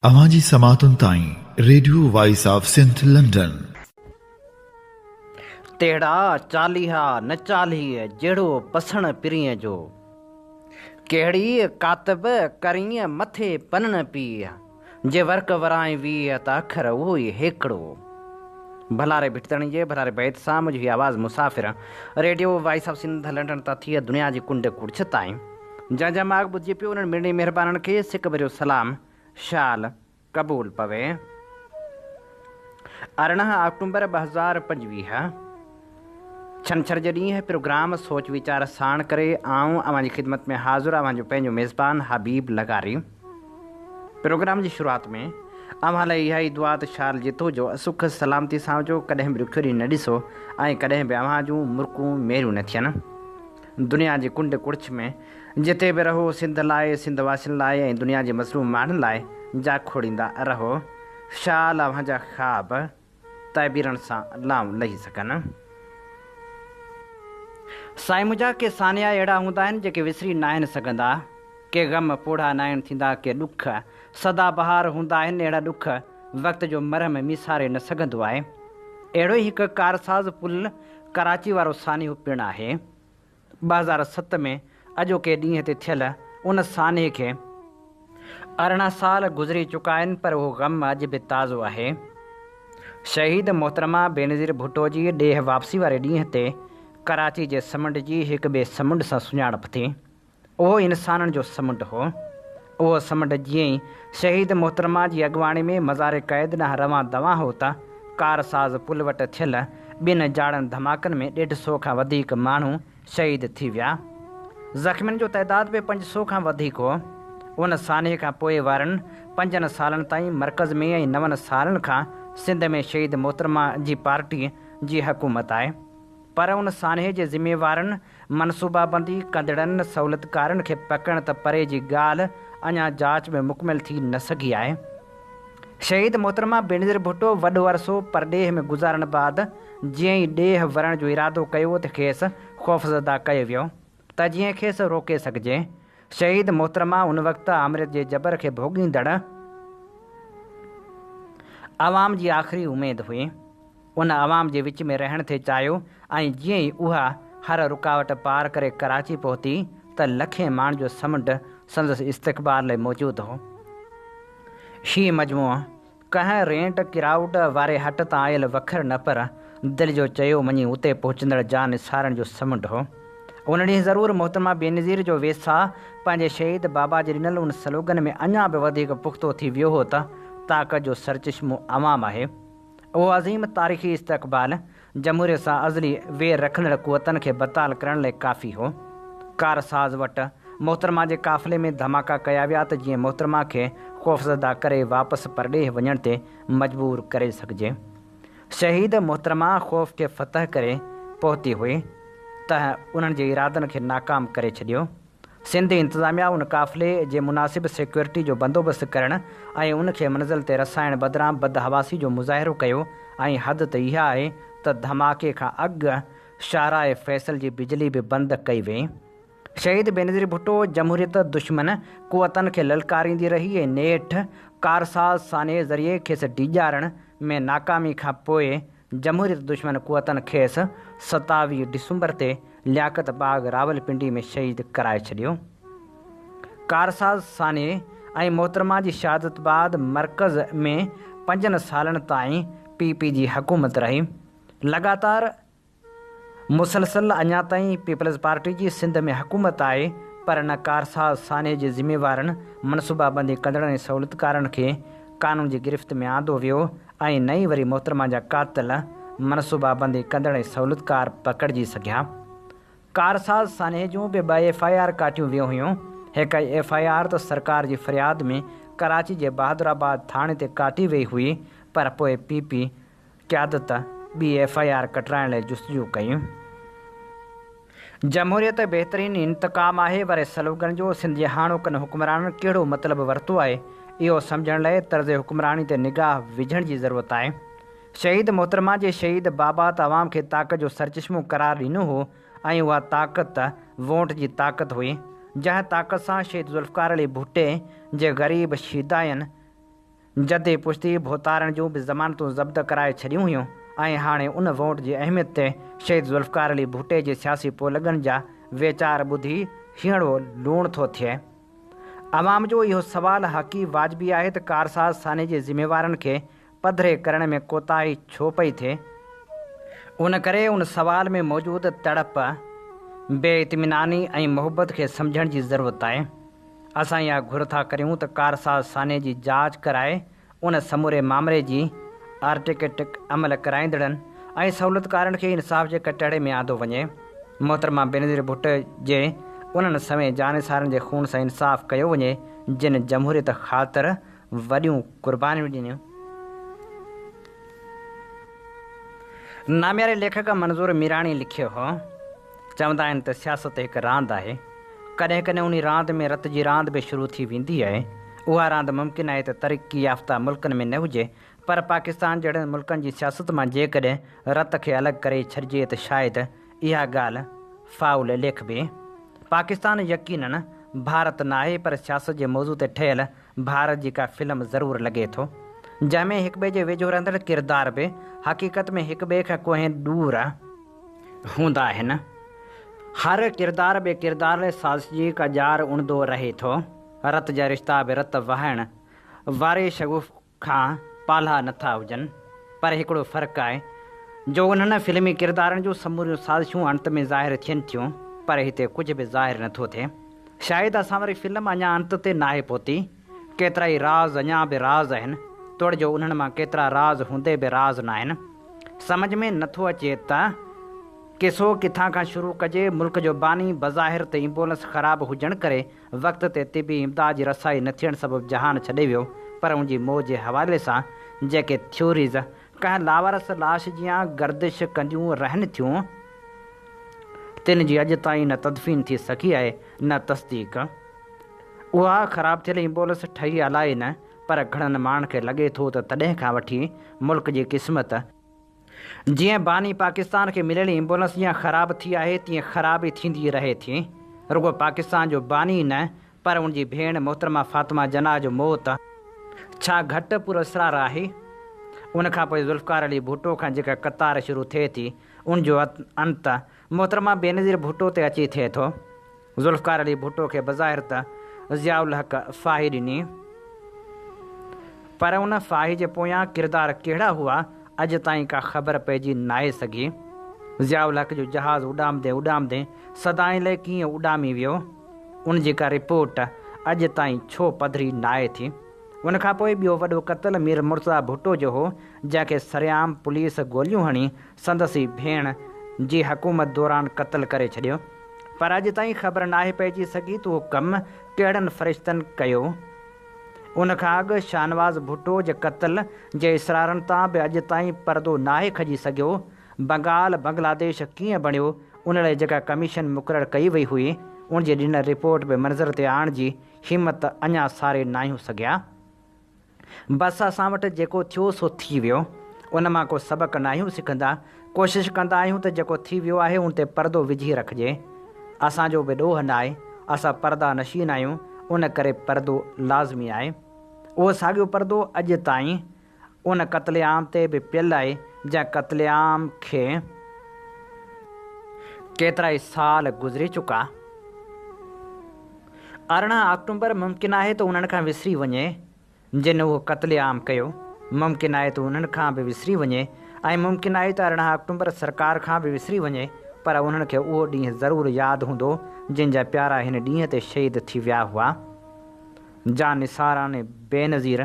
اوهان جي سماعتن تائين radio voice of Sindh London. تهڙا چاليها نه چاليهه، جهڙو پسڻ پرينء جو. ڪهڙي ڪاتب ڪرين مٿي پنڻ پيهه، جي ورق ورائين 20 ته اکر اهو ئي هيڪڙو. ڀلاري ڀٽتڻي جي ڀلاري بيت سان منهنجو هي آواز مسافر radio voice of Sindh London تان ٿي دنيا جي ڪنڊ ڪڙڇ تائين جنهن جا ماڳ ٻڌجي پيو انهن مڙني مهربانن کي سڪ ڀريو سلام شال قبول پوي. 18 آڪٽومبر 2025 ڇنڇر جي ڏينهن پروگرام سوچ ويچار ساڻ ڪري آئون اوهان جي خدمت ۾ حاضر اوهان جو پنهنجو ميزبان حبيب لغاري. پروگرام جي شروعات ۾ اوهان لاء اها ئي دعا ته شال جتو جو سک سلامتي سان هجو ڪڏهن به ڏکيو ڏينهن نه ڏسو ۽ ڪڏهن به اوهان جون مرڪون ميريون نه ٿين. دنيا جي ڪنڊ ڪڙڇ ۾ جتي به رهو سنڌ لاء، سنڌ واسين لاء ۽ دنيا جي مظلوم ماڻهن لاء جاکوڙيندا رهو. شال اوهان جا خواب تعبيرن سان لائون لهي سگهن. سائين منهنجا ڪي سانحا اهڙا هوندا آهن جيڪي وسري ناهن سگهندا. ڪي غم پوڙها ناهن ٿيندا ڪي ڏک سدا بهار هوندا آهن اهڙا ڏک وقت جو مرهم ميساري نه سگهندو آهي. اهڙو ئي هڪ ڪارساز پل ڪراچي وارو سانحو پڻ آهي. 2007 ۾ اڄوڪي ڏينهن تي ٿيل ان سانحي کي 18 سال گذري چڪا آهن پر اهو غم اڄ به تازو آهي. شهيد محترمه بينظير ڀٽو جي ڏيهه واپسي واري ڏينهن تي ڪراچي جي سمنڊ جي هڪ ٻئي سمنڊ سان سڃاڻپ ٿي. اهو انسانن جو سمنڊ هو. اهو سمنڊ جيئن ئي شهيد محترمه جي اڳواڻي ۾ مزار قائد ڏانهن روان دوان هو ته ڪار ساز پل وٽ ٿيل ٻن جاڙن ڌماڪن ۾ ڏيڍ سو کان وڌيڪ ماڻهو شهيد ٿي ويا. زخمين جو تعداد به پنج سو کان وڌيڪ هو. ان سانحي کان پوء وارن پنجن سالن تائين مرڪز ۾ ۽ نون سالن کان سنڌ ۾ شهيد محترمه جي پارٽي جي حڪومت آهي. پر ان سانحي جي ذميوارن، منصوبابندي ڪندڙن، سهولتڪارن کي پڪڙڻ ته پري جي ڳالهه اڃا جاچ به مڪمل ٿي نه سگهي آهي. شهيد محترمه بينظير ڀٽو وڏو عرصو پرڏيهه ۾ گذارڻ بعد جيئن ئي ڏيهه ورڻ جو ارادو ڪيو ته کيس خوفزده ڪيو ويو ته جيئن کيس روڪي سگهجي. شهيد محترمه ان وقت آمريت جي جبر کي ڀوڳيندڙ عوام جي آخري اميد هئي. ان عوام جي وچ ۾ رهڻ ٿي چاهيو ۽ جيئن ئي اها هر رڪاوٽ پار ڪري ڪراچي پهتي ته لکين ماڻهن جو سمنڊ سندس استقبال لاء موجود هو. هي مجموعو ڪنهن رينٽ ڪرائوڊ واري هٽ تان آيل وکر نه پر دل جو چيو مڃي اتي پهچندڙ جان نثارن جو سمنڊ هو. ان ڏينهن ضرور محترمه بينظير جو ويساهه پنهنجي شهيد بابا جي ڏنل ان سلوگن ۾ اڃا به وڌيڪ پختو ٿي ويو هو ته طاقت جو سرچشمو عوام آهي. اهو عظيم تاريخي استقبال جمهوريت سان ازلي وير رکندڙ قوتن کي بتال ڪرڻ لاء ڪافي هو. ڪارساز وٽ محترمه جي قافلي ۾ ڌماڪا ڪيا ويا ته جيئن محترمه کي خوفزده ڪري واپس پرڏيهه وڃڻ تي مجبور ڪري سگهجي. شهيد محترمه خوف کي فتح ڪري پهتي هئي ته انهن جي ارادن کي ناڪام ڪري ڇڏيو. سنڌ انتظاميا ان قافلي جي مناسب سيڪيورٽي جو بندوبست ڪرڻ ۽ ان کي منزل تي رسائڻ بدران بدحواسي جو مظاهرو ڪيو ۽ حد ته اها آهي ته ڌماڪي کان اڳ شاهراهه فيصل جي بجلي به بند ڪئي وئي. شهيد بينظير ڀٽو جمهوريت دشمن قوتن کي للڪاريندي رهي ۽ نيٺ ڪارساز سانحي ذريعي کيس ڊيڄارڻ ۾ ناڪامي کان پوء جمهوريت دشمن قوتن کيس 27 ڊسمبر تي لياقت باغ راولپنڊي ۾ شهيد ڪرائي ڇڏيو. ڪارساز سانحي ۽ محترمه جي شهادت بعد مرڪز ۾ پنجن سالن تائين پي پي جي حڪومت رهي. لڳاتار مسلسل اڃا تائين پيپلز پارٽي جي سنڌ ۾ حڪومت آهي پر نه ڪارساز سانحي جي ذميوارن، منصوبابندي ڪندڙن ۽ سهولتڪارن کي قانون جي گرفت ۾ آندو ويو ۽ نه ئي وري محترمه جا قاتل، منصوبابندي ڪندڙ ۽ سهولتڪار پڪڙجي سگهيا. ڪارساز سانحي جون به ٻه ايف I R ڪاٽيون ويون هيون. هڪ ايف I R ته سرڪار جي فرياد ۾ ڪراچي جي بهادر آباد ٿاڻي تي ڪاٽي وئي هئي پر پوء پي پي قيادت ٻي ايف I R ڪٽرائڻ لاء جستجو ڪئي. جمهوريت بهترين انتقام آهي واري سلوگن جو سنڌ جي هاڻوڪن حڪمرانن ڪهڙو مطلب ورتو آهي، اهو سمجهڻ لاء طرز حڪمراني تي نگاهه وجهڻ جي ضرورت آهي. شهيد محترمه جي شهيد بابا ته عوام کي طاقت جو سرچشمو قرار ڏنو هو ۽ اها طاقت وونٽ جي طاقت هئي، جنهن طاقت سان شهيد ذوالفقار علي ڀٽي جي غريب شيدائين جدي پشتي ڀوتارن جون به ضمانتون ضبط ڪرائي ڇڏيون هيون ۽ هاڻي ان ووٽ جي اهميت تي شهيد ذوالفقار علي ڀٽي جي سياسي پوئلڳن جا ويچار ٻڌي هينئڙو لوڻ ٿو ٿئي. عوام جو اهو سوال حقي واجبي آهي ته ڪارساز سانحي جي ذميوارن کي پڌري ڪرڻ ۾ ڪوتاهي ڇو پئي ٿئي؟ ان ڪري ان سوال ۾ موجود تڙپ، بي اطميناني ۽ محبت کي سمجهڻ جي ضرورت آهي. اسان اها گهر ٿا ڪريون ته ڪارساز سانحي جي جاچ ڪرائي ان سموري مامري جي آرٽيڪٽڪ عمل ڪرائيندڙن ۽ سهولتڪارن کي انصاف جي ڪٽهڙي ۾ آندو وڃي. محترمه بينظير ڀٽو جي انهن سوين جانثارن جي خون سان انصاف ڪيو وڃي جن جمهوريت خاطر وڏيون قربانيون ڏنيون. نامياري ليکڪ منظور ميراڻي لکيو هو، چوندا آهن ته سياست هڪ راند آهي. ڪڏهن ڪڏهن انهي راند ۾ رت جي راند به شروع ٿي ويندي آهي. اها راند ممڪن آهي ته ترقي يافته ملڪن ۾ نه هجي پر پاڪستان جهڙن ملڪن جي سياست مان جيڪڏهن رت کي الڳ ڪري ڇڏجي ته شايد اها ڳالهه فائول ليکبي. پاڪستان يقينن ڀارت ناهي پر سياست جي موضوع تي ٺهيل ڀارت جي ڪا فلم ضرور لڳي ٿو، جنهن ۾ هڪٻئي جي ويجهو رهندڙ ڪردار به حقيقت ۾ هڪٻئي کان ڪوهين ڏور هوندا آهن. هر ڪردار ٻئي ڪردار لاء سازش جي ڪا ڄار اڻندو رهي ٿو. رت جا رشتا به رت وهائڻ واري شغف کان پالها نه ٿا هجن. پر هڪڙو فرق آهي جو انهن فلمي ڪردارن جون سموريون سازشون انت ۾ ظاهر ٿين ٿيون پر هتي ڪجهه به ظاهر نه ٿو ٿئي. شايد اسان واري فلم اڃا انت تي ناهي پهتي. ڪيترائي راز اڃا به راز آهن، توڙي جو انهن مان ڪيترا راز هوندي به راز ناهن. سمجهه ۾ نه ٿو اچي ته قصو ڪٿان کان شروع ڪجي. ملڪ جو باني بظاهر ته ايمبولنس خراب هجڻ ڪري وقت تي طبي امداد جي رسائي نه ٿيڻ سبب جهان ڇڏي ويو پر ان جي موت جي حوالي سان جيڪي ٿيوريز ڪنهن لاوارث لاش جيان گردش ڪنديون رهن ٿيون، تن جي اڄ تائين نه تدفين ٿي سگهي آهي نه تصديق. اها خراب ٿيل ايمبولنس ٺهي الائي نه پر گهڻن ماڻهن کي لڳي ٿو ته تڏهن کان وٺي ملڪ جي قسمت جيئن باني پاڪستان کي مليل ايمبولنس جيان خراب ٿي آهي تيئن خراب ئي ٿيندي رهي ٿي. رڳو پاڪستان جو باني ئي نه پر ان جي ڀيڻ محترمه فاطمه جناح جو موت ڇا گهٽ پراسرار آهي؟ ان کان پوء ذوالفقار علي ڀٽو کان جيڪا قطار شروع ٿئي ٿي ان جو انت محترمه بينظير ڀٽو تي اچي ٿئي ٿو. ذوالفقار علي ڀٽو کي بظاهر ته ضياء الحق ڦاهي ڏني پر ان ڦاهي جي پويان ڪردار ڪهڙا هئا اڄ تائين ڪا خبر پئجي ناهي سگهي. ضياء الحق جو جهاز اڏامندي اڏامندي سدائين لئه ڪيئن اڏامي ويو ان جي ڪا رپورٽ اڄ تائين ڇو پڌري ناهي ٿي. ان کان پوء ٻيو وڏو قتل مير مرتضيٰ ڀٽو جو هو جنهن کي سرعام پوليس گوليون هڻي سندس ئي ڀيڻ جي حڪومت دوران قتل ڪري ڇڏيو. پر اڄ تائين خبر ناهي پئجي سگهي ته اهو ڪم ڪهڙن فرشتن ڪيو. ان کان اڳ شاهنواز ڀٽو جي قتل جي اسرارن تان به اڄ تائين پردو ناهي کڄي سگهيو. بنگال بنگلاديش ڪيئن بڻيو ان لاء جيڪا ڪميشن مقرر ڪئي وئي هئي ان جي ڏنل رپورٽ به منظر تي آڻڻ جي همت اڃا ساري ناهيون سگهيا. بس اسان وٽ جيڪو ٿيو سو ٿي ويو. ان مان ڪو سبق ناهيون سکندا. ڪوشش ڪندا آهيون ته جيڪو ٿي ويو آهي ان تي پردو وجهي رکجي. اسان جو به ڏوهه ناهي. اسان پرده نشين آهيون ان ڪري پردو لازمي آهي. اهو ساڳيو پردو اڄ تائين ان قتل عام تي به پيل آهي جنهن قتل عام کي ڪيترائي سال گذري چڪا. 18 آڪٽومبر ممڪن آهي ته انهن کان وسري وڃي جن اهو قتل عام ڪيو، ممڪن آهي ته انهن کان به وسري وڃي ۽ ممڪن آهي ته 18 آڪٽومبر سرڪار کان به وسري وڃي پر انهن کي اهو ڏينهن ضرور ياد هوندو جن جا پيارا هن ڏينهن تي شهيد ٿي ويا هئا. جان نثاران بينظير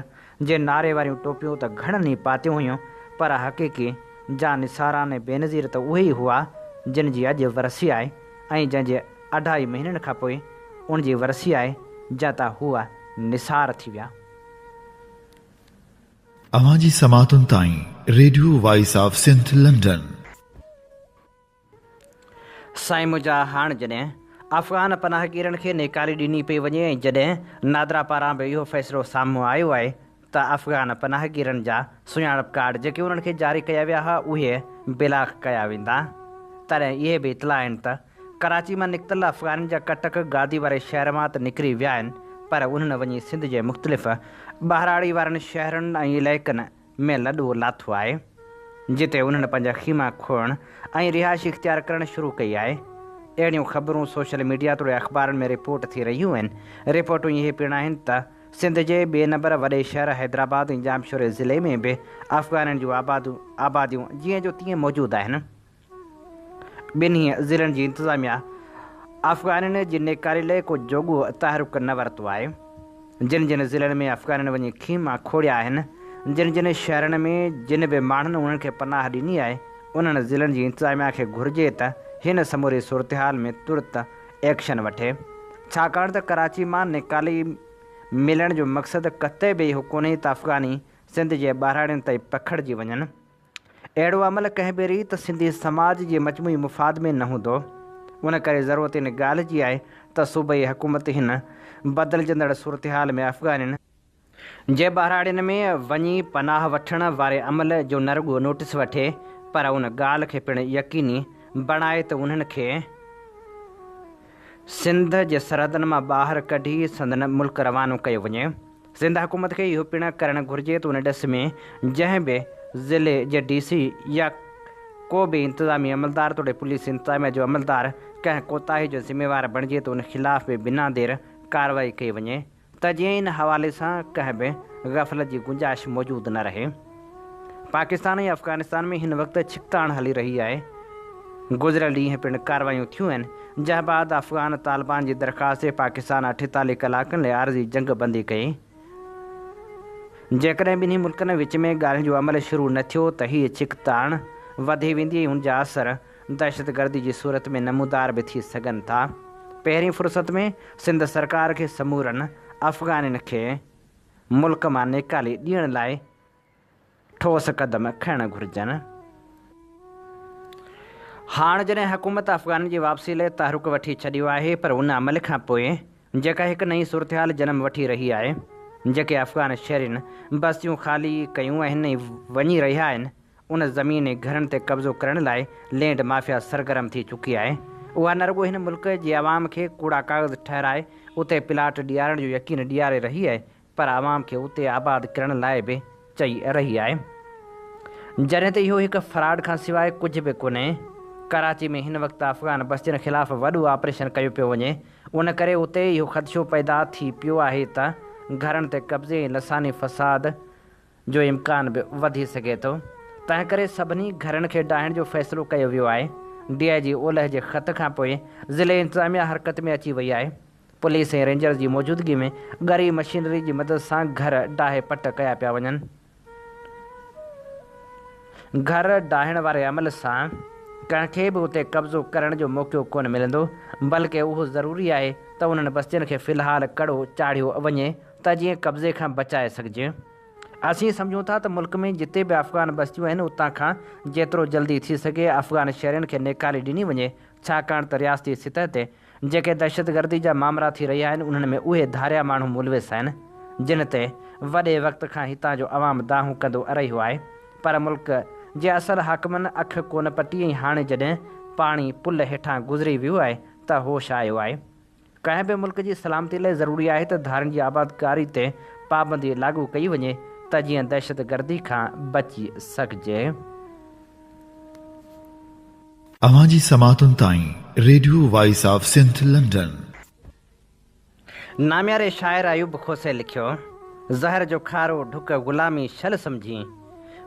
جي نعري واريون ٽوپيون ته گهڻن ئي پاتيون هيون پر حقيقي جان نثاران بينظير ته اهي ئي هئا جن جي اڄ ورسي آهي ۽ جنهن جي اڍائي مهينن کان پوء ان جي ورسي آهي جنهن تان هو نثار ٿي ويا. اوهان جي سماعتن تائين radio voice of Sindh London. سائين منهنجا هاڻ جڏهن افغان پناهگيرن کي نيڪالي ڏني پئي وڃي ۽ جڏهن نادرا پاران به اهو فيصلو سامهون آيو آهي ته افغان پناهگيرن جا سڃاڻپ ڪارڊ جيڪي انهن کي جاري ڪيا ويا هئا اهي بلاڪ ڪيا ويندا تڏهن اهي به اطلاع آهن ته ڪراچي مان نڪتل افغانين جا ڪٽڪ گادي واري شهر مان ته نڪري ويا آهن پر انهن وڃي سنڌ جي مختلف ٻهراڙي وارن شهرن ۽ علائقن ۾ لڏو لاٿو آهي، جتي انهن پنهنجا خيما کوڙڻ ۽ رهائش اختيار ڪرڻ شروع ڪئي آهي. اهڙيون خبرون سوشل ميڊيا توڙي اخبارن ۾ رپورٽ ٿي رهيون آهن. رپورٽون اهي پڻ آهن ته سنڌ جي ٻئي نمبر وڏي شهر حيدرآباد ۽ ڄامشوري ضلعي ۾ به افغانين جون آباديون جيئن جو تيئن موجود آهن. ٻنهي ضلعن جي انتظاميا افغانين جي نيڪالي لئه ڪو جوڳو تحرڪ نه ورتو آهي. جن جن ضلعن ۾ افغانين وڃي خيما کوڙيا آهن، جن جن شهرن ۾ جن به ماڻهن انهن کي پناهه ڏني آهي، انهن ضلعن جي انتظاميا کي گهرجي ته هن سموري صورتحال ۾ ترت ايڪشن وٺي. ڇاڪاڻ ته ڪراچي مان نيڪالي ملڻ جو مقصد قطعي به اهو ڪونهي ته افغاني سنڌ جي ٻهراڙين تائين پکڙجي وڃن. اهڙو عمل ڪنهن به ريت سنڌي سماج جي مجموعي مفاد ۾ نه هوندو. ان ڪري ضرورت ان ڳالهه جي آهي ته صوبائي حڪومت هن بدلجندڙ صورتحال ۾ افغانين جي ٻهراڙين ۾ وڃي پناهه وٺڻ واري عمل جو نه رڳو نوٽيس وٺي پر ان ڳالهه کي پڻ يقيني بڻائي ته انهن کي سنڌ جي سرحدن مان ٻاهر ڪڍي سندن ملڪ روانو ڪيو وڃي. سنڌ حڪومت کي اهو پڻ ڪرڻ گهرجي ته ان ڏس ۾ جنهن به ضلعي جي ڊي سي يا ڪو به انتظامي عملدار توڙي پوليس انتظاميا جو عملدار ڪنهن ڪوتاهي جو ذميوار بڻجي ته ان خلاف به بنا دير ڪارروائي ڪئي وڃي ته جيئن ان حوالي سان ڪنهن به غفلت جي گنجائش موجود نه رهي. پاڪستان ۽ افغانستان ۾ هن وقت ڇڪتاڻ هلي رهي آهي. گذريل ڏينهن پڻ ڪارروايون ٿيون آهن، جنهن بعد افغان طالبان جي درخواست تي پاڪستان 48 ڪلاڪن لاء عارضي جنگ بندي ڪئي. جيڪڏهن ٻنهي ملڪن وچ ۾ ڳالهين جو عمل شروع نه ٿيو ته هيء ڇڪتاڻ وڌي ويندي ۽ ان جا اثر دهشتگردي جي صورت ۾ نمودار به ٿي سگهن ٿا. پهرين فرصت ۾ سنڌ سرڪار کي سمورن افغانين کي ملڪ مان نيڪالي ڏيڻ لاء ٺوس قدم کڻڻ گهرجن. هاڻ جڏهن حڪومت افغانين جي واپسي لاء تحرڪ وٺي ڇڏيو آهي پر ان عمل کان پوء جيڪا هڪ نئين صورتحال جنم وٺي رهي آهي، جيڪي افغان شهرين بستيون خالي ڪيون آهن ۽ وڃي رهيا آهن، ان زمين ۽ گهرن تي قبضو ڪرڻ لاء لينڊ مافيا سرگرم ٿي چڪي آهي. اها نه رڳو هن ملڪ جي عوام کي ڪوڙا ڪاغذ ٺهرائي اتي پلاٽ ڏيارڻ جو يقين ڏياري رهي آهي پر عوام کي اتي آباد ڪرڻ لاء به چئي رهي آهي. جڏهن ته اهو هڪ فراڊ کان سواء ڪجهه به ڪونهي. ڪراچي ۾ هن وقت افغان بستين خلاف وڏو آپريشن ڪيو پيو وڃي، ان ڪري اتي اهو خدشو پيدا ٿي پيو آهي ته گهرن تي قبضي ۽ لساني فساد جو امڪان به وڌي سگهي ٿو. تنهنڪري سڀني گهرن کي ڊاهڻ جو فيصلو ڪيو ويو آهي. ڊي I جي اولهه جي خط کانپوء ضلعي انتظاميا حرڪت ۾ اچي وئي آهي. پوليس ۽ رينجرز جي موجودگي ۾ ڳري مشينري جي مدد سان گهر ڊاهي پٽ ڪيا پيا وڃن. گهر ڊاهڻ واري عمل سان ڪنهن کي به اتي قبضو ڪرڻ جو موقعو ڪونه ملندو، بلڪه اهو ضروري آهي ته انهن بستين کي في الحال ڪڙو چاڙهيو وڃي ته جيئن قبضي کان بچائي سگهجي. اسين سمجهون ٿا ته ملڪ ۾ جتي به افغان بستيون آهن اتان کان جيترو جلدي ٿي سگهي افغان شهرين کي نيڪالي ڏني وڃي، ڇاڪاڻ ته رياستي سطح تي جيڪي دهشتگردي جا مامرا ٿي رهيا آهن انهن ۾ اهي ڌاريا ماڻهو ملوث آهن جن تي وڏي وقت کان هتان جو عوام دانهون ڪندو رهيو آهي پر ملڪ جي اصل حاڪمن اک ڪونه پٽي ۽ هاڻي جڏهن پاڻي پل هيٺان گذري ويو آهي ته هوش آيو آهي. ڪنهن به ملڪ جي سلامتي لاء ضروري آهي ته ڌارين جي آبادڪاري تي پابندي لاڳو ڪئي وڃي ته جيئن دهشتگردي کان بچي سگهجي. اوهان جي سماعتن تائين radio voice of Sindh London. نامياري شاعر ايوب کوسي لکيو، زهر جو کارو ڍڪ غلامي شل سمجهين،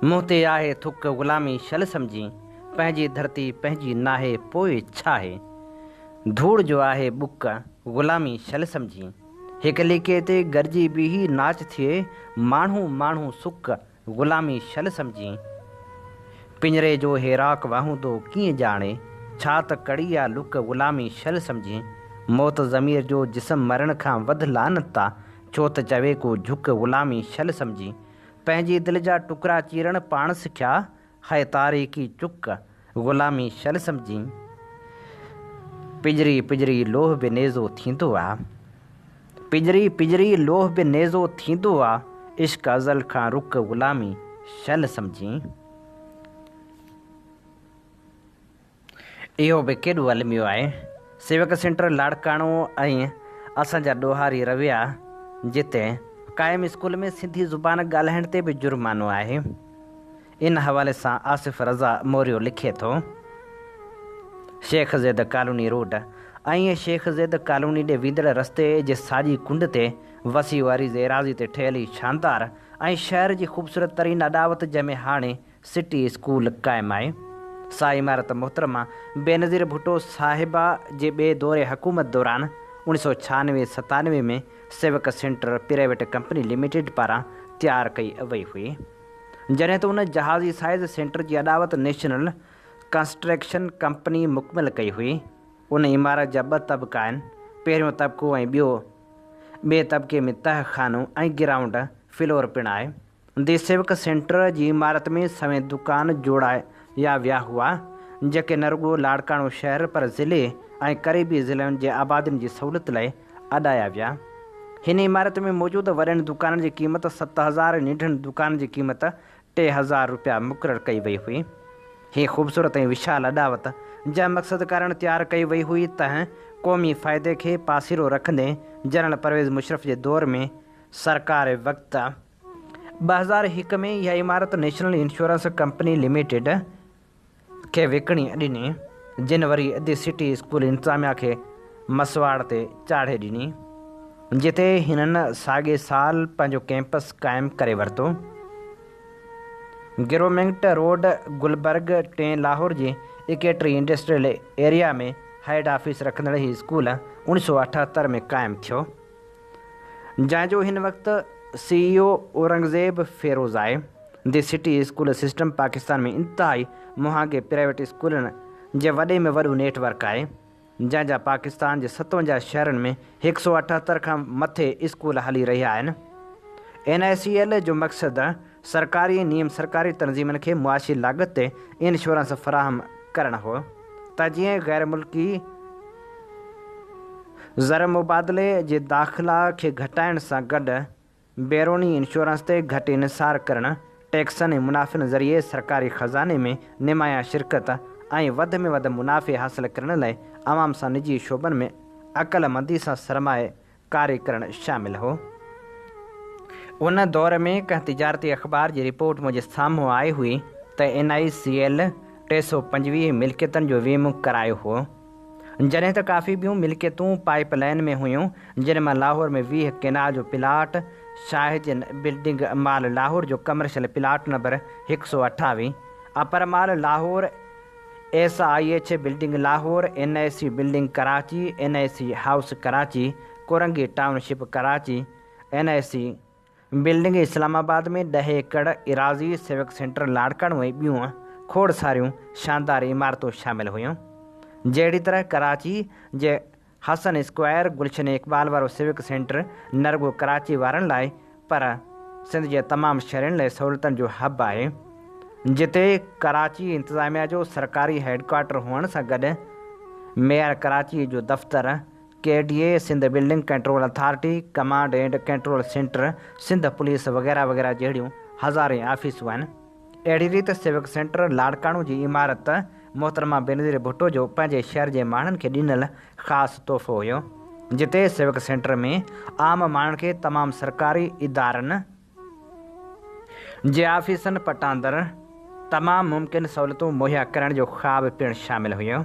منهن تي آهي ٿڪ غلامي شل سمجهين، پنهنجي ڌرتي پنهنجي ناهي پوء ڇاهي، ڌوڙ جو آهي ٻڪ غلامي شل سمجهين، هڪ ليڪي تي گڏجي بيهي ناچ ٿئي، ماڻهو ماڻهو سڪ غلامي شل سمجهين. پڃري جو هيراڪ واهوندو ڪيئن ڄاڻي، ڇا ته ڪڙي آ لڪ غلامي شل سمجهين. موت ضمير جو جسم مرڻ کان وڌ لعنت آ، ڇو ته چوي ڪو جهڪ غلامي شل سمجهين. پنهنجي دل جا ٽڪرا چيرڻ پاڻ سکيا، هئي تاريڪي چڪ غلامي شل سمجهين. پڄري پڄري لوهه به نيزو ٿيندو آ. پڄري پڄري لوهه به نيزو ٿيندو آ. عشق ازل کان رڪ غلامي شل سمجهين. اهو به ڪيڏو الميو آهي. سيوڪ سينٽر لاڙڪاڻو ۽ اسان جا ڏوهاري رويا جتي قائم اسڪول ۾ سنڌي زبان ڳالهائڻ تي به جرمانو آهي. ان حوالي سان آصف رضا موريو لکي ٿو. Sheikh Zayed colony road ۽ Sheikh Zayed colony ڏي ويندڙ رستي جي ساڄي ڪنڊ تي وسيع عريض ايراضي تي ٺهيل هي شاندار ۽ شهر جي خوبصورت ترين اڏاوت جنهن ۾ هاڻي سٽي اسڪول قائم آهي سا عمارت محترمه بينظير ڀٽو صاحبه جي ٻئي دور حڪومت دوران اوڻيهه سؤ ڇهانوي ستانوي ۾ civic centre private company limited پاران تيار ڪئي وئي هئي جڏهن ته ان جهازي سائيز سينٽر جي اڏاوت نيشنل ڪنسٽريڪشن ڪمپني مڪمل ڪئي هئي. ان عمارت جا ٻه طبقا آهن، پهريون طبقو ۽ ٻيو. ٻئي طبقي ۾ تهه خانو ۽ گرائونڊ فلور پڻ آهي. The civic centre جي عمارت ۾ سوين دڪان جوڙايا ويا هئا، جيڪي نه رڳو لاڙڪاڻو شهر پر ضلعي ۽ قريبي ضلعن جي آبادين جي سهولت لاء اڏايا ويا. هن عمارت ۾ موجود وڏن دڪانن جي قيمت 7000 ۽ ننڍن دڪانن جي قيمت 3000 رپيا مقرر ڪئي وئي هئي. هيء خوبصورت ۽ وشال اڏاوت جنهن مقصد ڪارڻ تيار ڪئي وئي هئي، تنهن قومي فائدي کي پاسيرو رکندي جنرل پرويز مشرف جي دور ۾ سرڪار وقت 2001 ۾ اها عمارت نيشنل انشورنس ڪمپني لميٽيڊ کي وڪڻي ڏني، جن وري the city school انتظاميا کي مسواڙ تي چاڙهي ڏني، جتي هنن ساڳئي سال پنهنجو ڪئمپس قائم ڪري ورتو. گرومنگٽ روڊ، گلبرگ ٽئين لاهور جي ايڪيٽري انڊسٽريل ايريا ۾ هيڊ آفيس رکندڙ هي اسڪول 1978 ۾ قائم ٿيو، جنهن جو هن وقت سي اي او اورنگزيب فيروز آهي. The city school system Pakistan ۾ انتهائي مهانگي پرائيويٽ اسڪولن جي وڏي ۾ وڏو نيٽ ورڪ آهي، جنهن جا پاڪستان جي 57 شهرن ۾ 178 کان مٿي اسڪول هلي رهيا آهن. اين آء سي ايل جو مقصد سرڪاري ۽ نيم سرڪاري تنظيمن کي معاشي لاڳت تي انشورنس فراهم ڪرڻ هو ته جيئن غير ملڪي زرمبادلي جي داخلا کي گهٽائڻ سان گڏ بيروني انشورنس تي گهٽ انحصار ڪرڻ، ٽيڪسن ۽ منافعن ذريعي سرڪاري خزاني ۾ نمايان شرڪت ۽ وڌ ۾ وڌ منافعي حاصل ڪرڻ لاء عوام سان نجي شعبن ۾ عقلمندي سان سرمايه ڪاري ڪرڻ شامل هو. ان دور ۾ ڪنهن تجارتي اخبار جي رپورٽ منهنجي سامهون آئي هئي ته اين آء سي ايل 325 ملڪيتن جو ويمو ڪرايو هو. جڏهن ته ڪافي ٻيون ملڪيتون پائيپ لائين ۾ هيون، جن مان لاهور ۾ 20 ڪينال جو پلاٽ، شاهجين بلڊنگ مال لاهور جو commercial plot number 128، upper mall Lahore, S I H building Lahore, N I C building Karachi, N I C house Karachi, Korangi township Karachi, N I C building Islamabad ۾ ڏهه ايڪڙ ايراضي، civic centre Larkana ۽ ٻيون کوڙ ساريون شاندار عمارتون شامل هيون. جهڙي طرح ڪراچي جي حسن اسڪوائر، گلشن اقبال وارو سوڪ سينٽر نه رڳو ڪراچي وارن لاء پر سنڌ جي تمام شهرين لاء سهولتن جو حب آهي، جتي ڪراچي انتظاميا جو سرڪاري هيڊڪوارٽر هئڻ سان گڏ ميئر ڪراچي جو دفتر، K D A, Sindh building control authority, command and control centre, Sindh police وغيره وغيره جهڙيون هزارين آفيسون آهن. اهڙي ريت سوڪ سينٽر لاڙڪاڻو جي عمارت محترمه بينظير ڀٽو جو پنهنجي شهر جي ماڻهن کي ڏنل خاص تحفو هيو، جتي سوڪ سينٽر ۾ عام ماڻهن کي تمام سرڪاري ادارن جي آفيسن پٽاندر تمام ممڪن سهولتون مهيا ڪرڻ جو خواب پڻ شامل هيو.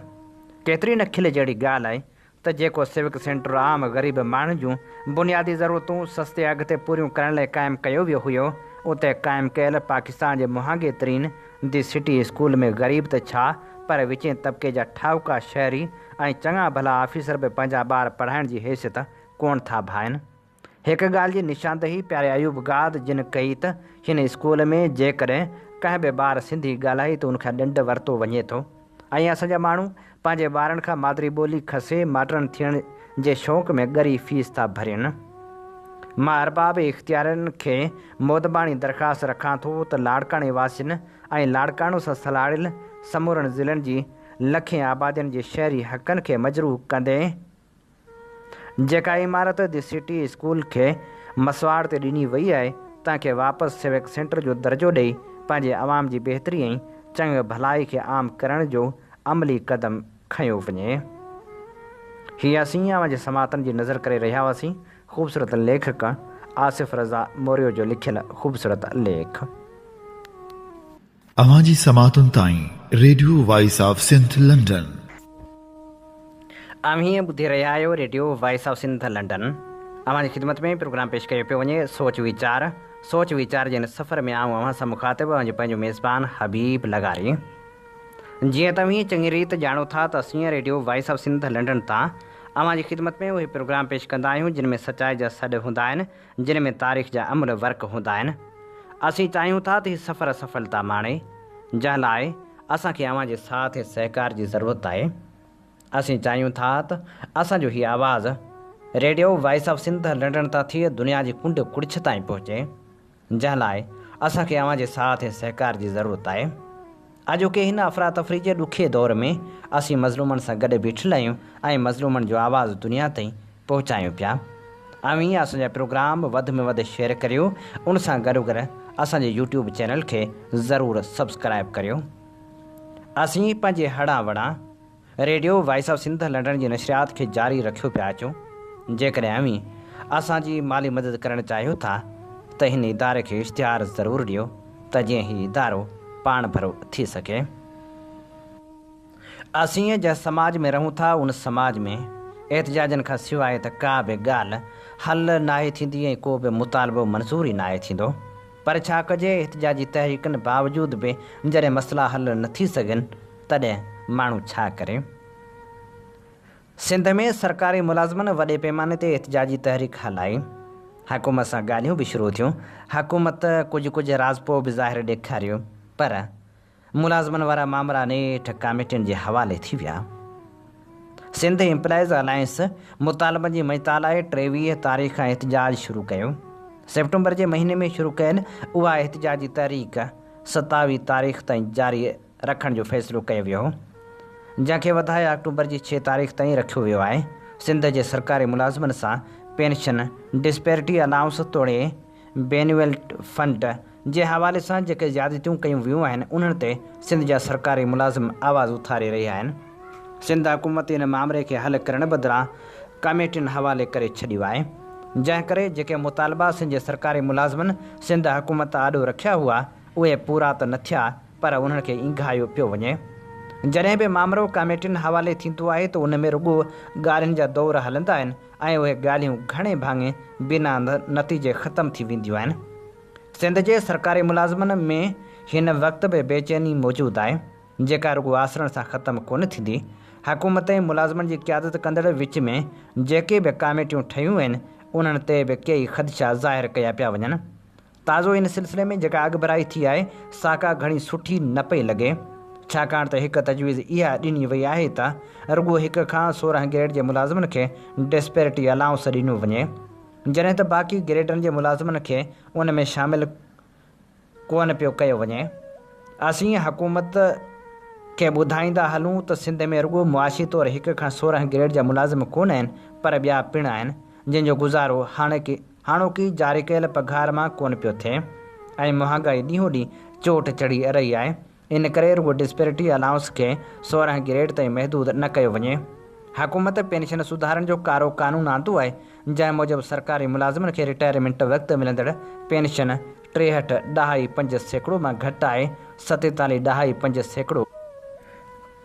ڪيتري نه کل جهڙي ڳالهه آهي ته جيڪو سوڪ سينٽر عام غريب ماڻهن جون بنيادي ضرورتون سستي اگهه تي پوريون ڪرڻ لاء قائم ڪيو ويو هيو، اتي قائم ڪيل پاڪستان جي مهانگي ترين the city school ۾ غريب ته ڇا پر وچين طبقي جا ٺاهوڪا شهري ۽ چڱا ڀلا آفيسر به پنهنجا ٻار پڙهائڻ جي حيثيت ڪونه ٿا ڀائن. هڪ ڳالهه جي نشاندهي پياري ايوب گاد جن ڪئي ته هن اسڪول ۾ جيڪڏهن ڪنهن به ٻار سنڌي ڳالهائي ته ان کان ڏنڊ ورتو وڃي ٿو ۽ اسان جا ماڻهو پنهنجي ٻارن کان مادري ٻولي کسي ماڊرن ٿيڻ جي شوق ۾ ڳري فيس ٿا ڀرين. مان ارباب اختيارين کي مودباڻي درخواست رکان ٿو ته لاڙڪاڻي واسين ۽ لاڙڪاڻو سان سلهاڙيل سمورن ضلعن جي لکين آبادين جي شهري حقن کي مجروح ڪندي جيڪا عمارت the city school کي مسواڙ تي ڏني وئي آهي، تنهن کي واپس سوڪ سينٽر جو درجو ڏئي پنهنجي عوام جي بهتري ۽ چڱ ڀلائي کي عام ڪرڻ جو عملي قدم کنيو وڃي. هي اسين اوهان جي سماعتن جي نظر ڪري رهيا هئاسين خوبصورت ليکڪ آصف رضا موريو جو لکيل خوبصورت ليک. اوهان جي سماعتن تائين radio voice of Sindh London. اوهين ٻڌي رهيا آهيو radio voice of Sindh London. اوهان جي خدمت ۾ پروگرام پيش ڪيو پيو وڃي سوچ ويچار. سوچ ويچار جي هن سفر ۾ آئون اوهان سان مخاطب اوهان جو پنهنجو ميزبان حبيب لغاري. جيئن ته اوهين چڱي ريت ڄاڻو ٿا ته اسين radio voice of Sindh London تان اوهان جي خدمت ۾ اهي پروگرام پيش ڪندا آهيون جن ۾ سچائي جا سڏ هوندا آهن جن ۾ تاريخ جا املهه ورق هوندا آهن. اسين چاهيون ٿا ته هي سفر سڦلتا ماڻي جنهن لاء اسان کي اوهان جي ساٿ ۽ سهڪار جي ضرورت آهي. اسين چاهيون ٿا ته اسان جو هي آواز radio voice of Sindh London تان ٿي دنيا جي ڪنڊ ڪڙڇ تائين پهچي. جنهن لاء اسان کي اوهان جي ساٿ ۽ سهڪار جي ضرورت آهي. اڄوڪي هن افراتفري جي ڏکئي دور ۾ اسين مظلومن سان گڏ بيٺل آهيون ۽ مظلومن جو آواز دنيا تائين پهچايون پيا. اوهين اسان جا پروگرام وڌ ۾ وڌ شيئر ڪريو ان سان گڏوگڏ اسان جي يوٽيوب چينل کي ضرور سبسڪرائيب ڪريو. اسين پنهنجي هڙان وڙان radio voice of Sindh London جي نشريات کي جاري رکيو پيا اچون. جيڪڏهن اوهين اسان جي مالي مدد ڪرڻ چاهيو ٿا ته هن اداري کي اشتهار ضرور ڏيو ته جيئن هي ادارو پاڻ ڀرو ٿي سگهي. اسين جنهن سماج ۾ رهون ٿا ان سماج ۾ احتجاجن کان سواء ته ڪا به ڳالهه حل ناهي ٿيندي ۽ ڪو به مطالبو منظور ئي ناهي ٿيندو. پر ڇا ڪجي احتجاجي تحريڪن باوجود به جڏهن مسئلا حل نه ٿي سگهن تڏهن ماڻهو ڇا ڪري؟ سنڌ ۾ سرڪاري ملازمن وڏي پيماني تي احتجاجي تحريڪ هلائي. حڪومت سان ڳالهيون به شروع ٿيون. حڪومت ڪجهه ڪجهه راضپو به ظاهر ڏيکاريو پر ملازمن وارا مامرا نيٺ ڪاميٽين جي حوالي ٿي ويا. سنڌ ايمپلائيز الائنس مطالبن جي مڃتا لاء 23 تاريخ کان احتجاج شروع ڪيو. سيپٽمبر جي مهيني ۾ شروع ڪيل اها احتجاجي تحريڪ 27 تاريخ تائين جاري رکڻ جو فيصلو ڪيو ويو هو، جنهن کي وڌائي آڪٽوبر جي ڇهه تاريخ تائين رکيو ويو آهي. سنڌ جي سرڪاري ملازمن سان پينشن، ڊسپيرٽي الائونس توڙي بينيولٽ فنڊ جي حوالي سان جيڪي زيادتيون ڪيون ويون آهن، انهن تي سنڌ جا سرڪاري ملازم آواز اٿاري رهيا آهن. سنڌ حڪومت ان مامري کي حل ڪرڻ بدران ڪميٽين حوالي ڪري ڇڏيو آهي، جنهن ڪري جيڪي مطالبا سنڌ جي سرڪاري ملازمن سنڌ حڪومت آڏو رکيا هئا، اهي پورا ته نه ٿيا پر انهن کي اينگهايو پيو وڃي. جڏهن به مامرو ڪاميٽين حوالي ٿيندو آهي ته ان ۾ رڳو ڳالهين جا دور هلندا آهن ۽ اهي ڳالهيون گهڻي ڀاڱي بنا نتيجي ختم ٿي وينديون آهن. سنڌ جي سرڪاري ملازمن ۾ هن وقت به بيچيني موجود آهي، جيڪا رڳو آسرن سان ختم ڪونه ٿيندي. حڪومت ۽ ملازمن جي قيادت ڪندڙ وچ ۾ جيڪي به ڪاميٽيون ٺهيون آهن، انهن تي به ڪيئي خدشا ظاهر ڪيا پيا وڃن. تازو ان سلسلي ۾ جيڪا اڳڀرائي ٿي آهي، سا ڪا گهڻي سٺي نه پئي لڳي. ڇاڪاڻ ته هڪ تجويز اها ڏني وئي آهي ته رڳو هڪ کان 16 گريڊ جي ملازمن کي ڊسپيرٽي الائونس ڏنو وڃي، جڏهن ته باقي گريڊن جي ملازمن کي ان ۾ شامل ڪونه پيو ڪيو وڃي. اسين حڪومت کي ٻڌائيندا هلون ته سنڌ ۾ رڳو معاشي طور هڪ کان 16 گريڊ جا ملازم ڪونه آهن پر ٻيا پڻ آهن، جن جو گذارو هاڻوڪي هاڻوڪي جاري ڪيل پگهار مان ڪونه پيو ٿئي ۽ مهانگائي ڏينهون ڏينهن چوٽ چڙهي رهي آهي، ان ڪري رڳو ڊسپيرٽي الائونس کي 16 گريڊ تائين محدود نه ڪيو وڃي. حڪومت پينشن سڌارن جو ڪارو قانون آندو آهي، جنهن موجب سرڪاري ملازمن کي رٽائرمينٽ وقت ملندڙ پينشن ٽيهٺ ڏهائي پنج سيڪڙو مان گهٽائي ستيتاليهه ڏهائي پنج سيڪڙو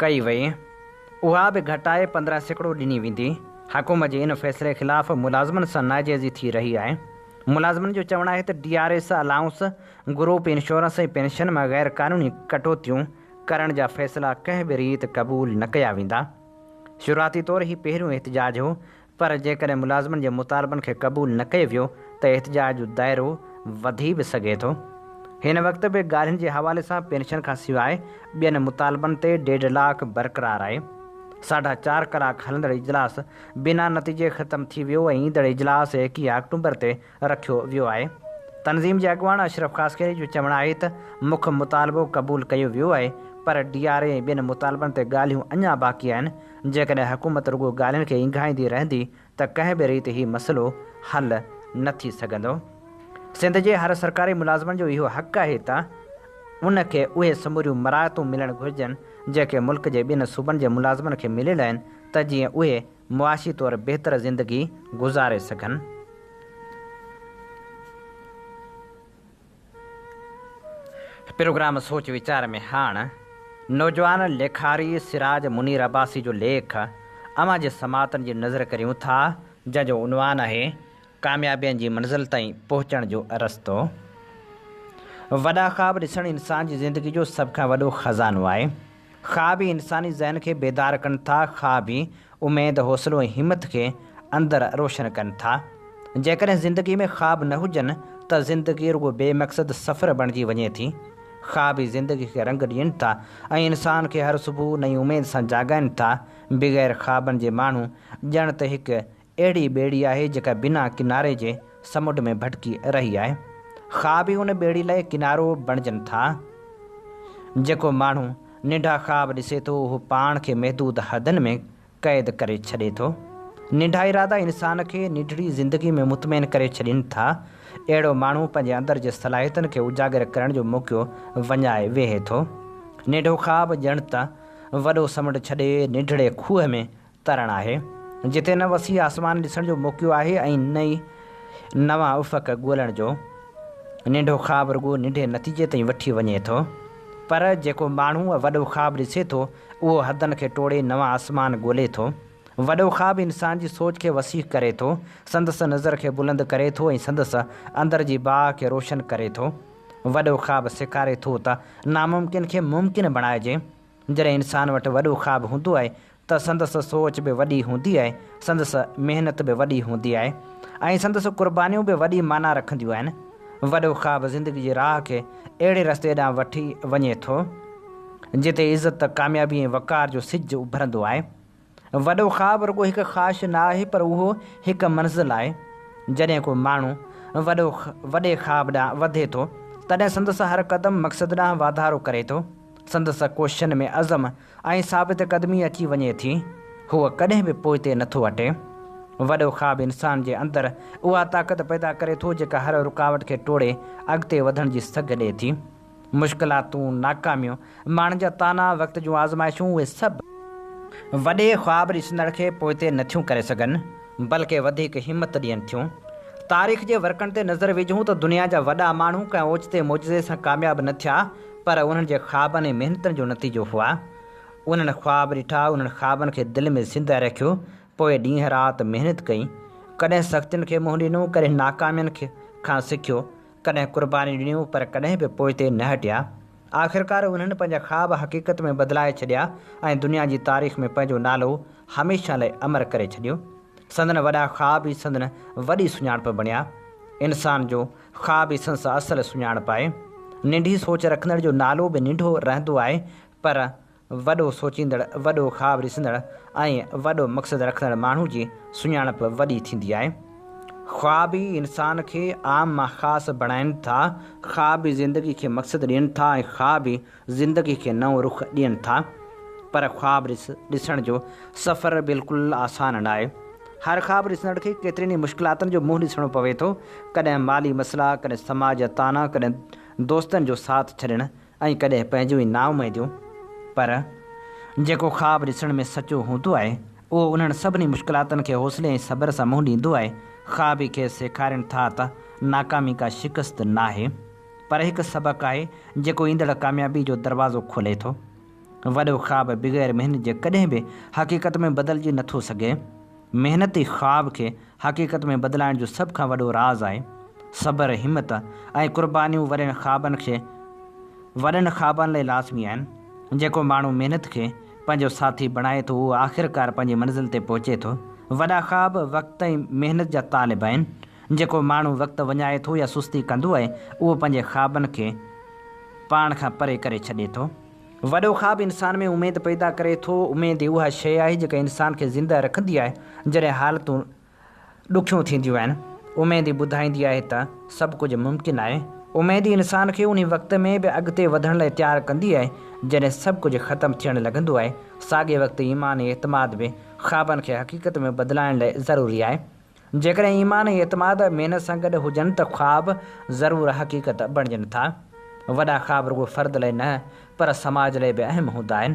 ڪئي وئي. اها به گهٽائي 15% ڏني ويندي. حڪومت جي ان فيصلي خلاف ملازمن سان ناجائزي ٿي رهي آهي. ملازمن جو چوڻ آهي ته D R S allowance, group insurance ۽ pension مان غير قانوني ڪٽوتيون ڪرڻ جا فيصلا ڪنهن به ريت قبول نه ڪيا ويندا. شروعاتي طور هي پهريون احتجاج هو پر جيڪڏهن ملازمن جي مطالبن کي قبول نه ڪيو ويو ته احتجاج جو دائرو وڌي به سگهي ٿو. هن وقت به ڳالهين جي حوالي سان پينشن کان سواء ٻين مطالبن تي ڊيڊ لاڪ برقرار آهي. ساڍا چار ڪلاڪ هلندڙ اجلاس بنا نتيجي ختم ٿي ويو ۽ ايندڙ اجلاس 21 آڪٽومبر تي رکيو ويو آهي. تنظيم جي اڳواڻ اشرف خاصخيلي جو چوڻ آهي ته مک مطالبو قبول ڪيو ويو آهي پر ڊي آر اي ۽ ٻين مطالبن تي ڳالهيون اڃا باقي آهن، جيڪڏهن حڪومت رڳو ڳالهين کي اينگهائيندي رهندي ته ڪنهن به ريت هي مسئلو حل نه ٿي سگهندو. سنڌ جي هر سرڪاري ملازمن جو اهو حق آهي ته ان کي اهي سموريون مراعتون ملڻ گهرجن جيڪي ملڪ جي ٻين صوبن جي ملازمن کي مليل آهن ته جيئن اهي معاشي طور بهتر زندگي گذاري سگهن. پروگرام سوچ ويچار ۾ هاڻ نوجوان ليکاري سراج منير عباسي جو ليک اوهان جي سماعتن جي نظر ڪريون ٿا جنهن جو عنوان آهي ڪاميابين جي منزل تائين پهچڻ جو رستو. وڏا خواب ڏسڻ انسان جي زندگي جو سڀ کان وڏو خزانو آهي. خواب ئي انساني ذهن کي بيدار ڪن ٿا، خواب ئي اميد، حوصلو ۽ همت کي اندر روشن ڪن ٿا. جيڪڏهن زندگي ۾ خواب نه هجن ته زندگي رڳو بي مقصد سفر بڻجي وڃي ٿي. خواب ئي زندگي کي رنگ ڏين ٿا ۽ انسان کي هر صبح نئين اميد سان جاڳائين ٿا. بغير خوابن جي ماڻهو ڄڻ ته هڪ اهڙي ٻيڙي آهي جيڪا بنا ڪناري جي سمنڊ ۾ ڀٽڪي رهي آهي. خواب ئي ان ٻيڙي لاء ڪنارو بڻجن ٿا. جيڪو ماڻهو ننڍا خواب ڏسي ٿو اهو پاڻ کي محدود حدن ۾ قيد ڪري ڇڏي ٿو. ننڍا ارادا انسان کي ننڍڙي زندگي ۾ مطمئن ڪري ڇڏين ٿا. اهڙو ماڻهو پنهنجي اندر جي صلاحيتن کي اجاگر ڪرڻ جو موقعو وڃائي ويهي ٿو. ننڍو خواب ڄڻ ته وڏو سمنڊ ڇڏي ننڍڙي کوهه ۾ ترڻ آهي، جتي نه وسيع آسمان ڏسڻ جو موقعو آهي ۽ نه ئي نوان افق ڳولڻ جو. ننڍو خواب رڳو ننڍي نتيجي تائين وٺي وڃي ٿو. پر جيڪو ماڻهو وڏو خواب ڏسي ٿو، اهو حدن کي ٽوڙي نوان آسمان ڳولي ٿو. وڏو خواب انسان جي سوچ کي وسيع ڪري ٿو، سندس نظر کي بلند ڪري ٿو ۽ سندس اندر جي باهه کي روشن ڪري ٿو. وڏو خواب سيکاري ٿو ته ناممڪن کي ممڪن بڻائجي. جڏهن انسان وٽ وڏو خواب هوندو آهي ته سندس سوچ به وڏي هوندي آهي، سندس محنت به وڏي هوندي آهي ۽ سندس قربانيون به وڏي معنيٰ رکنديون آهن. وڏو خواب زندگي جي راهه کي اهڙي رستي ڏانهن وٺي وڃي ٿو، جتي عزت، ڪاميابي ۽ وقار جو سج اڀرندو آهي. وڏو خواب رڳو هڪ خواهش نه آهي پر اهو هڪ منزل آهي. جڏهن ڪو ماڻهو وڏو وڏي خواب ڏانهن وڌي ٿو تڏهن سندس هر قدم مقصد ڏانهن واڌارو ڪري ٿو. سندس ڪوششن ۾ عزم ۽ ثابت قدمي اچي وڃي ٿي. هو ڪڏهن به پوئتي نٿو هٽي. وڏو خواب انسان جي اندر اها طاقت پيدا ڪري ٿو جيڪا هر رڪاوٽ کي ٽوڙي اڳتي وڌڻ جي سگهه ڏئي ٿي. مشڪلاتون، ناڪاميون، ماڻهن جا طعنا، وقت جون آزمائشون اهي سڀ. وڏي خواب ڏسندڙ کي پوئتي نه ٿيون ڪري سگهن، بلڪه وڌيڪ همت ڏين ٿيون. تاريخ جي ورقن تي نظر وجهون ته دنيا جا وڏا ماڻهو ڪنهن اوچتي معجزي سان ڪامياب نه ٿيا، پر انهن جي خوابن ۽ محنتن جو نتيجو هئا. انهن خواب ڏٺا، انهن خوابن کي دل ۾ زنده رکيو، پوء ڏينهن رات محنت ڪئي. ڪڏهن سختين کي منهن ڏنو، ڪڏهن ناڪامين کان سکيو، ڪڏهن قربانيون ڏنيون پر ڪڏهن به پوئتي نه هٽيا. آخرڪار انهن پنهنجا خواب حقيقت ۾ بدلائي ڇڏيا ۽ دنيا جي تاريخ ۾ پنهنجو نالو هميشه لاء امر ڪري ڇڏيو. سندن وڏا خواب ئي سندن وڏي سڃاڻپ بڻيا. انسان جو خواب ئي سندس اصل سڃاڻپ آهي. ننڍي سوچ رکندڙ جو نالو به ننڍو رهندو آهي پر وڏو سوچيندڙ، وڏو خواب ڏسندڙ ۽ وڏو مقصد رکندڙ ماڻهو جي سڃاڻپ وڏي ٿيندي آهي. خواب ئي انسان کي عام مان خاص بڻائين ٿا، خواب ئي زندگي کي مقصد ڏين ٿا ۽ خواب ئي زندگي کي نئون رخ ڏين ٿا. پر خواب ڏسڻ جو سفر بلڪل آسان ناهي. هر خواب ڏسندڙ کي ڪيترين ئي مشڪلاتن جو منهن ڏسڻو پوي ٿو. ڪڏهن مالي مسئلا، ڪڏهن سماج جا طعنا، ڪڏهن دوستن جو ساٿ ڇڏڻ ۽ ڪڏهن پنهنجون ئي نااميديون، پر جيڪو خواب ڏسڻ ۾ سچو هوندو آهي، اهو انهن سڀني مشڪلاتن کي حوصلي ۽ صبر سان منهن ڏيندو آهي. خواب ئي کيس سيکارين ٿا ته ناڪامي ڪا شڪست ناهي، پر هڪ سبق آهي، جيڪو ايندڙ ڪاميابي جو دروازو کولي ٿو. وڏو خواب بغير محنت جي ڪڏهن به حقيقت ۾ بدلجي نٿو سگهي. محنت ئي خواب کي حقيقت ۾ بدلائڻ جو سڀ کان وڏو راز آهي. صبر، همت ۽ قربانيون وڏن خوابن کي وڏن خوابن لاء لازمي آهن. جيڪو ماڻهو محنت کي پنهنجو ساٿي بڻائي ٿو اهو آخرڪار پنهنجي منزل تي پهچي ٿو. وڏا خواب وقت ۽ محنت جا طالب آهن. جيڪو ماڻهو وقت وڃائي ٿو يا سستي ڪندو آهي اهو پنهنجي خوابن کي پاڻ کان پري ڪري ڇڏي ٿو. وڏو خواب انسان ۾ اميد پيدا ڪري ٿو. اميد ئي اها شيء آهي جيڪا انسان کي زنده رکندي آهي. جڏهن حالتون ڏکيون ٿينديون آهن، اميد ئي ٻڌائيندي آهي ته سڀ ڪجهه ممڪن آهي. اميد ئي انسان کي انهي وقت ۾ به اڳتي وڌڻ لاء تيار ڪندي آهي، جڏهن سڀ ڪجهه ختم ٿيڻ لڳندو آهي. ساڳئي وقت ايمان ۽ اعتماد به خوابن کي حقيقت ۾ بدلائڻ لاء ضروري آهي. جيڪڏهن ايمان ۽ اعتماد محنت سان گڏ هجن ته خواب ضرور حقيقت بڻجن ٿا. وڏا خواب رڳو فرد لاء نه پر سماج لاء به اهم هوندا آهن.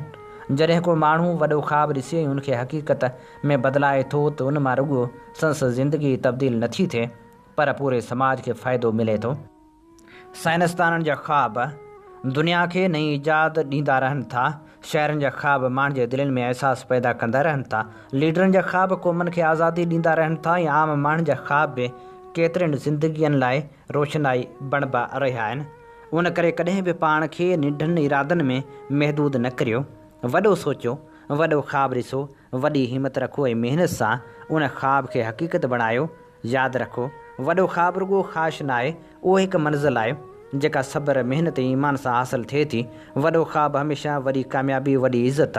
جڏهن ڪو ماڻهو وڏو خواب ڏسي ۽ ان کي حقيقت ۾ بدلائي ٿو ته ان مان رڳو سندس زندگي ئي تبديل نٿي ٿئي پر پوري سماج کي فائدو ملي ٿو. سائنسدانن جا خواب دنيا کي نئين ايجاد ڏيندا رهن ٿا. شاعرن جا خواب ماڻهن جي دلين ۾ احساس پيدا ڪندا رهن ٿا. ليڊرن جا خواب قومن کي آزادي ڏيندا رهن ٿا ۽ عام ماڻهن جا خواب به ڪيترين زندگين لاء روشنائي بڻبا رهيا آهن. ان ڪري ڪڏهن به پاڻ کي ننڍن ارادن ۾ محدود نه ڪريو. وڏو سوچيو، وڏو خواب ڏسو، وڏي همت رکو ۽ محنت سان ان خواب کي حقيقت بڻايو. ياد رکو، وڏو خواب رڳو خواهش ناهي، اهو هڪ منزل آهي، جيڪا صبر، محنت ۽ ايمان سان حاصل ٿئي ٿي. وڏو خواب هميشه وڏي ڪاميابي، وڏي عزت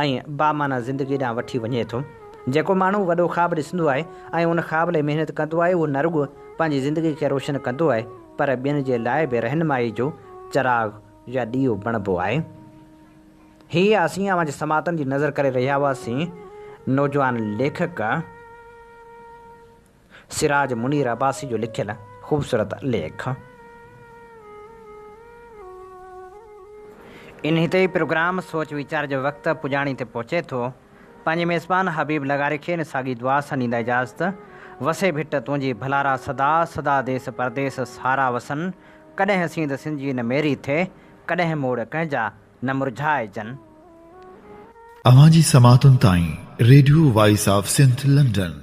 ۽ بامعنيٰ زندگي ڏانهن وٺي وڃي ٿو. جيڪو ماڻهو وڏو خواب ڏسندو آهي ۽ ان خواب لاء محنت ڪندو آهي، اهو نه رڳو پنهنجي زندگي کي روشن ڪندو آهي، پر ٻين جي لاء به رهنمائي جو چراغ يا ڏيئو بڻبو آهي. هي اسين اوهان جي سماعتن جي نظر ڪري رهيا هئاسين نوجوان ليکڪ سراج منير عباسي جو لکيل خوبصورت ليک. انهي تي ئي پروگرام سوچ ويچار جو وقت پڄاڻي تي پهچي ٿو. پنهنجي ميزبان حبيب لغاري کي ان ساڳي دعا سان ڏيندا اجازت. وسي ڀٽ تنهنجي ڀلارا سدا سدا ديس پرديس سارا وسن ڪڏهن سينڌ سنجي نه ميري ٿئي ڪڏهن موڙ ڪنهن جا نه مرجهائجن. اوهان جي سماعتن تائين radio voice of Sindh London.